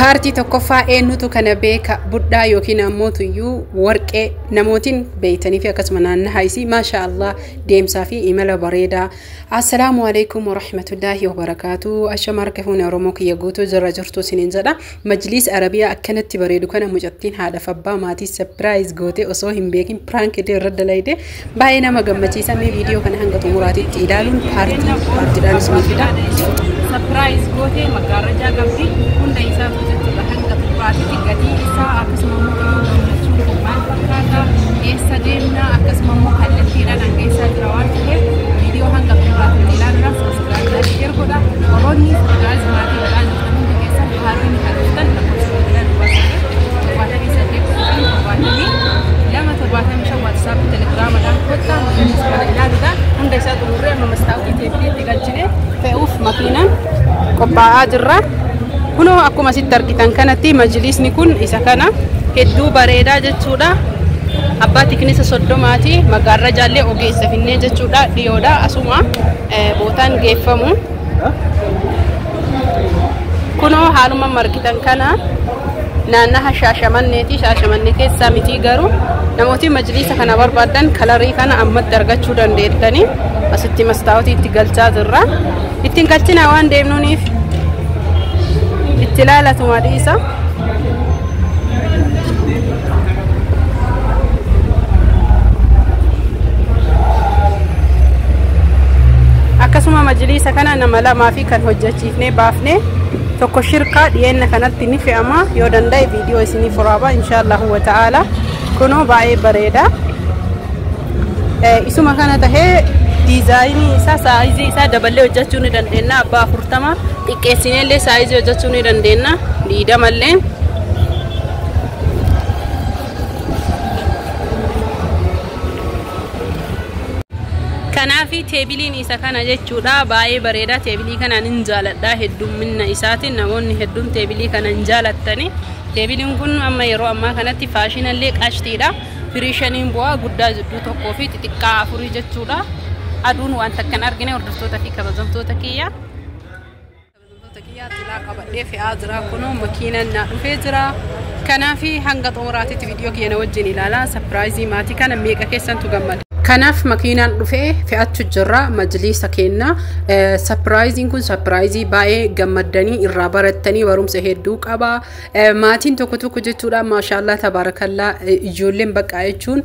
Paartii tokkoffaa eenyutu kana beeka budhaa yookiin ammoo tuyyuu warqee namootiin beeytanii fi akkasuma naannaha isii maasha Allah deemsaa fi imala bareedaa. Assalaamu alaikum warahmatullaahi wabarakaatu. Ashama harka fuune Oromoo kiyya guutuu jirra jirtu isiniin jedha. Majliis Arabiyaa akkanatti bareedu kana mucattiin haadha abbaa maatii surprise goote osoo hin beekin prank illee irra dalayde baay'ee nama gammachiisa. Mee viidiyoo kana hanga xumuraatitti ilaaluun paartii paartiidhaan isinii fida. Surprise gootee magaalaa qabdi hunda isaa jechuudha hanga xumuraatitti gatii isaa akkasuma immoo gammachuun kun maal fakkaata eessa deemna akkasuma immoo kallattiidhaan hanga eessaa jira waan ta'eef viidiyoo hanga xumuraatitti ilaaluudhaaf subscribe like share godha warroonni surprise maatii godhaa jirtan hundi keessan haaroonni kan dhuftan lakkoofsa bilbilaa duwwaa 9 78 72 75 WhatsApp Telegiraamaadhaan kottaa kana ilaaluudhaan hunda isaa xumurree amma mastaawutii teebiliitti galchine fe'uuf makiinaan qophaa'aa jirra. Kunoo akkuma asitti argitan kanatti majlisni kun isa kana hedduu bareedaa jechuudha. Abbaa tiknisa 30ti magaarra jaallee ogeessa finnee jechuudha dhiyoodha asuma bootaan geeffamu. Kunoo haaluma margitan kana naannaha Shaashamanneeti. Shaashamannee keessaa mitii garuu namooti majlisa kana barbaadan kalarii kana ammatti argachuu dandeettanii asitti mastaawutii itti galchaa jirra. Ittiin galchinaa waan deemnuuniif itti ilaalatuma dhiisa. Akkasuma majlisa kana nama lamaa fi kan hojjechiifnee baafne tokko shirkaa dhiyeenna kanatti ni fe'ama yoo danda'e viidiyoo isinii waraaba inshaallahu wa ta'ala. Kunoo baay'ee bareeda. Isuma kana tahee diizaayinii isaa saayizii isaa daballee hojjechuu ni dandeenya. Abbaa 40 xiqqeessinee illee saayizii hojjechuu ni dandeenya. 20 illee. Kanaafi teebiliin isa kana jechuudha baay'ee bareeda. Teebilii kana nin jaaladha heddummina isaatiin namoonni hedduun teebilii kana hin jaalattani. Teebiliin kun amma yeroo ammaa kanatti faashinallee qashtiidha. Firii 5 bu'aa guddaa jidduu 1 fi xixiqqaa 4 jechuudha. Aduun waan takkan argine hordoftoota fi kabajamtoota kiyya. Kabajamtoota kiyya xilaa qabadhee fe'aa jira kunoo makiinaan naa dhufee jira. Kanaafi hanga xumuraatitti viidiyoo kiyya na wajjin ilaalaa. Sapiraayizii maatii kana meeqa keessantu gammada. Kanaaf makiinaan dhufee fe'achuu jirra majlisa kenna. Sapiraayiziin kun sapiraayizii baay'ee gammaddanii irraa barattanii barumsa hedduu qaba. Maatiin tokko tokko jechuudha maashaallaa tabaarakallaa ijoolleen baqqaa jechuun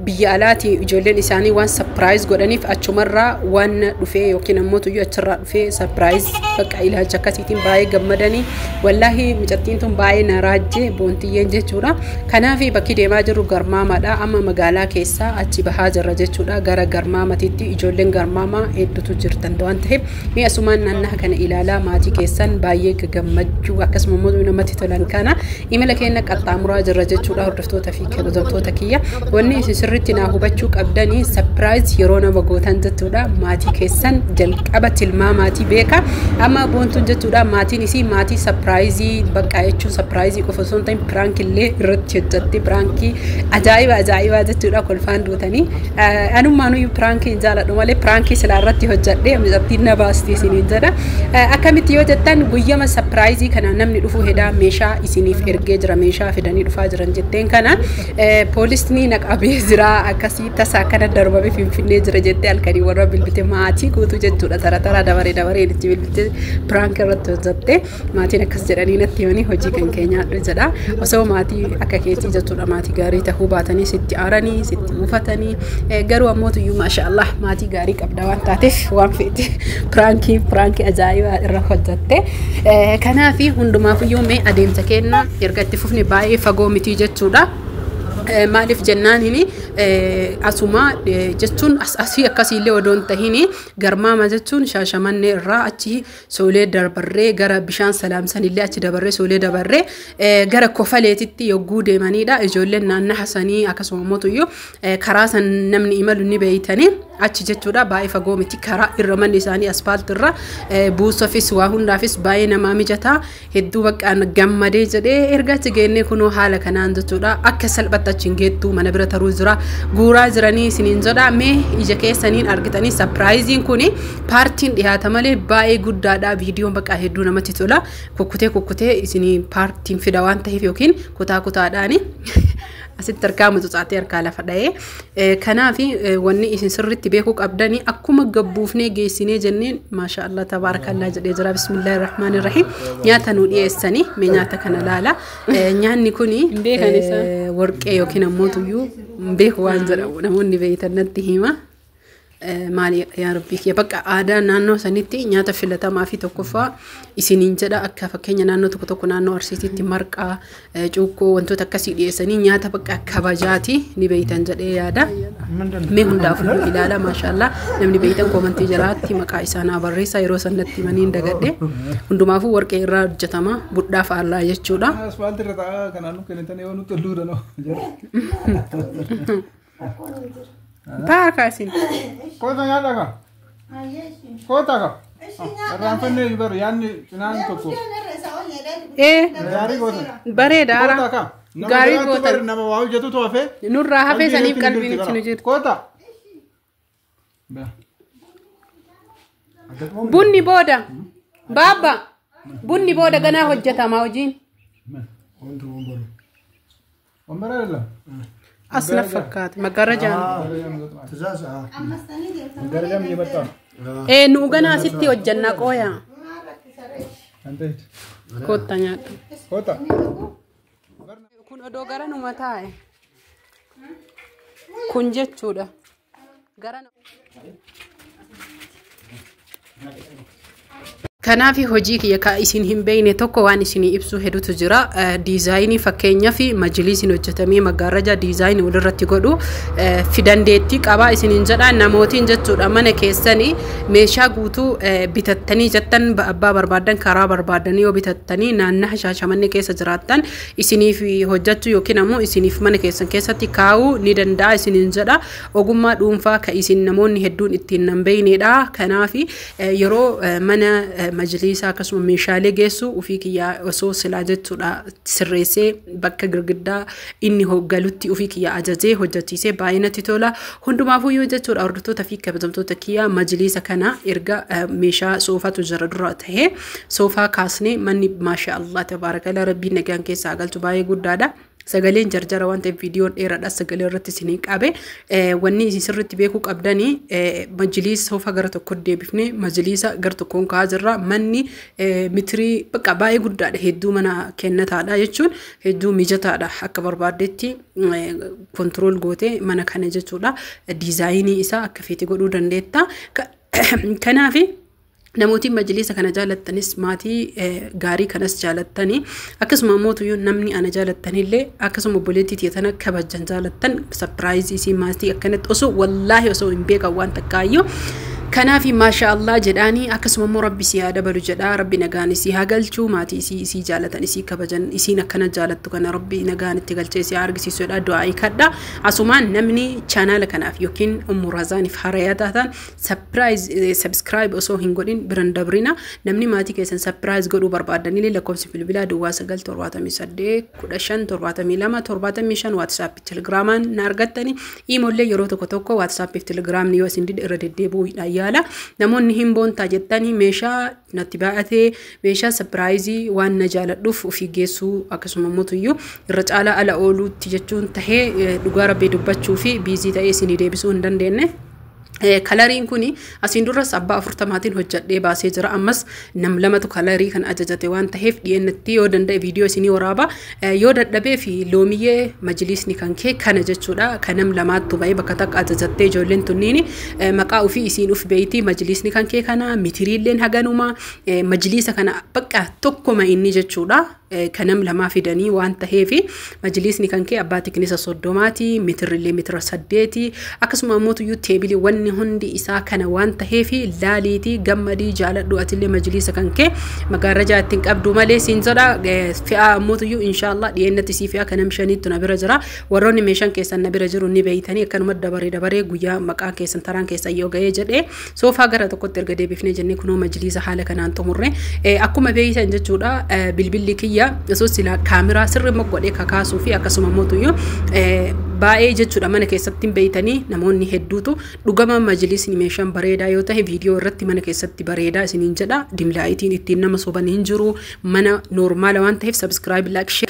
biyya alaati ijoolleen isaanii waan sapiraayiz godhaniif achumarraa waan dhufee yookiin ammoo tuyyuu achirraa dhufee sapiraayiz baqqaa ilaalcha akkasiitiin baay'ee gammadanii wallaahi mucattiin tun baay'ee na raajje boontiyyeen jechuudha. Kanaaf bakki deemaa jirru garmaamaadha amma magaalaa keessaa achi bahaa jirra jechuudha gara garmaamatitti ijoolleen garmaamaa hedduutu jirtan waan ta'eef mee asumaan naannaha kana ilaalaa maatii keessan baay'ee gammachuu akkasuma immoo namatti tolan kana imala keenya qaxxaamuraa jirra jechuudha hordoftoota fi kabajamtoota kiyya. Wanni isin sirriitti naa hubachuu qabdanii sapiraayiz yeroo nama gootan jechuudha maatii keessan jalqaba tilmaamaatii beeka. Amma boontuun jechuudha maatiin isii maatii sapiraayizii baqqaa jechuun sapiraayizii qofa osoo hin ta'in piraank illee irratti hojjette piraankii ajaa'iba ajaa'ibaa jechuudha kolfaan duutanii. Anumaanuyyuu piraankii hin jaaladhu malee piraankii silaa irratti hojjedhee mucattiin na baasti isiniin jedha. Akkamitti yoo jettan guyyama sapiraayizii kana namni dhufuu hedaa meeshaa isiniif ergee jira meeshaa fidanii dhufaa jiran jetteen kana poolisni na qabee jira akkasii tasaa akkana darbamee finfinnee jira jettee halkanii warra bilbite maatii guutuu jechuudha tara tara dabaree dabaree itti bilbite piraank irratti hojjette maatiin akkas jedhanii natti himanii hojii kan keenyaadhu jedha. Osoo maatii akka keetii jechuudha maatii gaarii tahuu baatanii sitti aaranii sitti mufatanii garuu ammoo tuyyuu maashaallah maatii gaarii qabda waan taateef waan feete piraankii ajaa'ibaa irra hojjette. Kanaafi hundumaafiyyuu mee adeemsa keenya erga itti fufne baay'ee fagoo mitii jechuudha. Maaliif jennaanini asuma jechuun asii akkasiillee odoo hin tahini garmaama jechuun Shaashamannee irraa achi soolee darbarree gara bishaan salaamsanillee achi dabarree soolee dabarree gara kofaleetitti yogguu deemanidha. Ijoolleen naannaha sanii akkasuma mootuyyuu karaa san namni imalu ni beeytanii achi jechuudha baay'ee fagoo miti karaa irra manni isaanii asfaalti irra buusoofis waa hundaafis baay'ee namaa mijataa hedduu baqqaan gammadee jedhee erga achi geennee kunoo haala kanaan jechuudha akka salphatti achi hin geettu mana bira taruu jira guuraa jiranii isiniin jedha. Mee ija keessaniin argitanii surpriseiin kun partiin dhiyaata malee baay'ee guddaadha. Viidiyoon bakka hedduu namatti tola. Kukkutee kukkutee isinii partiin fida waan ta'eef yookiin kutaa kutaadhaani asitti harkaa mucucaatee harkaa lafa dha'ee. Kanaaf wanni isin sirriitti beekuu qabdanii akkuma gabbuufnee geessinee jenneen maasha Allah tabaarakallaa jedhee jira. Bismillaahi rahmaani rahiim. Nyaata nu dhiyeessanii mee nyaata kana laala. Nyaanni kuni warqee yookiin ammoo tuyyuu beeku waan jedhamu namoonni beeytan natti hima. Maali yaa rabbii kiyya, bakka aadaa naannoo sanitti nyaata filatamaa fi tokkoffaa isiniin jedha. Akka fakkeenya naannoo tokko tokko naannoo Arsiititti marqaa, cuukkoo, wantoota akkasii dhiyeessanii nyaata bakka kabajaati ni beeytan jedhee yaada. Mee hundaafuu ilaala, maashaallah. Namni beeytan commentii jalaatti maqaa isaa naa barreessa, yeroo san natti himanii hin dagadhe. Hundumaafuu warqee irraa hojjetama, budhaa faallaa jechuudha. Asfaaltii irra taa'aa kanaan nu kennitan yoo nutti olluu danoo. Taa kaasin. Koota nyaadha ka. Koota ka. Irraanfannee bar yaadni cinaan tokko. Ee. Gaarii goota. Bareeda. Koota ka. Gaarii goota. Nama waa hojjetutu hafee. Nurraa hafee saniif qalbiin itti nu jirti. Koota. Bunni booda. Baabba. Bunni booda ganaa hojjetama hojiin. Wambara አይደለም። As na fakkaata. Maggaarrajaan. መጋረጃም እየመጣ ነው። Ee, nu ganaa asitti hojjannaa qooyaa. አንተ ሂድ። Kotta nyaadha. Koota. Kun odoo gara numa taa'e. Kun jechuudha. Gara Kanaaf hojii kiyya ka isin hin beekne tokko waan isinii ibsu hedduutu jira. Designii fakkeenyaaf majliisiin hojjetamee maggaarraja designii walirratti godhu fidandeettii qabaa isiniin jedha. Namootiin jechuudha mana keessanii meeshaa guutuu bitattanii jettan abbaa barbaadan karaa barbaadanii yoo bitattanii naannaha Shaashamannee keessa jiraattan isiniif hojjechuu yookiin ammoo isiniif mana keessan keessatti kaa'uu ni danda'a isiniin jedha. Ogummaa dhuunfaa ka isin namoonni hedduun ittiin nan beeknedha. Kanaaf yeroo mana majliisaa akkasuma meeshaalee geessu ofii kiyyaa osoo silaa jechuudha sirreessee bakka girgiddaa inni hoggalutti ofii kiyyaa ajajee hojjechiisee baay'inatti tola. Hundumaafuu yoo jechuudha, hordoftoota fi kabajamtoota kiyyaa, majliisa kana erga meeshaa soofatu jira dura tahee soofaa kaasnee manni maasha Allah tabaarakala rabbiin nagaan keessaa galchu baay'ee guddaadha. Sagaleen jarjara waan ta'eef viidiyoon dheeraadha sagalee irratti isinii qabe. Wanni isin sirriitti beekuu qabdanii majliisa soofaa gara tokko deebifnee majliisa gara tokkoon kaa'aa jirra. Manni mitirii bakka baay'ee guddaadha, hedduu mana kennataadha jechuun hedduu mijataadha, akka barbaaddetti control gootee mana kana jechuudha designii isaa akka feete godhuu dandeetta. Kanaafi namootiin majliisa kana jaalattanis, maatii gaarii kanas jaalattanii, akkasuma immoo namni ana jaalattanillee akkasuma obboleettii tiyya tana kabajan jaalattan surpriseii isii maatii akkanatti osoo wallaahi osoo hin beekan waan takkaayyoo. Kanaaf maasha Allah jedhaanii, akkasuma immoo rabbi si haa dabalu jedhaa, rabbi nagaan isii haa galchuu, maatii isii isii jaalatan, isii kabajan, isiin akkana jaalattu kana rabbi nagaan itti galchee isii haa argisiisu jedhaa du'aa kadha. Asumaan namni chaanaala kanaaf yookiin Ummu Razaaniif harayaa taatan subscribe osoo hin godhin biran dabrina. Namni maatii keessan surprise godhuu barbaadanillee lakkoofsi bilbilaa 0978 15 72 75 WhatsAppii Telegramaan na argattani. Imollee yeroo tokko tokko WhatsAppiif Telegramni yoo isin dide irra deddeebi'uudhaan yaala. Namoonni hin boontaa jettanii meeshaa natti baay'atee meeshaa surpriseii waan na jaaladhuuf ofii geessuu akkasuma mootuyyuu irra caalaa ala ooluutti jechuun tahee dhugaa rabbii dubbachuu fi busy ta'ee isinii deebisuu hin dandeenye. Coloriin kun asiin duras abbaa 40tiin hojjedhee baasee jira. Ammas nam lamatu colorii kan ajajate waan ta'eef dhiyeennatti yoo danda'e viidiyoo isinii waraaba. Yoo dadhabee fi loomiyyee majliisni kan kee kana jechuudha. Kan nam lamaattu bahee bakka takka ajajattee ijoolleen tunniin maqaa ofii isiin uf beeyti. Majliisni kan kee kana mitiriilleen haganuma majliisa kana bakka tokkoma inni jechuudha. Kanam lamaa fidanii waan taheef majliisni kan kee abbaa tiknisa 30ti, mitirillee mitira 8, akkasuma ammoo tuyyuu tableii wanni hundi isaa kana waan taheef laaliitii gammadii jaaladhu. Atillee majliisa kan kee magaarrajaa ittiin qabdu malee siin jedha. Fe'aa ammoo tuyyuu inshaallah dhiyeennatti sii fe'aa kanam shaniittu na bira jira. Warroonni meeshaan keessan na bira jiru ni beeytanii akkanuma dabaree dabaree guyyaa maqaa keessan taraan keessan yoo ga'ee jedhee soofaa gara tokkotti erga deebifnee jennee kunoo majliisa haala kanaan xumurre. Akkuma beeytan jechuudha bilbilli kiyya kiyya osoo silaa kaameraa sirri godhee kakaasuu fi akkasuma mootuyyuu baay'ee jechuudha. Mana keessatti hin beeytanii, namoonni hedduutu dhugama majlisni meeshaan bareedaa yoo ta'e viidiyoo irratti mana keessatti bareedaa isiniin jedha. Dim lightiin ittiin nama soban hin jiru, mana normal waan ta'eef. Subscribe, like, share.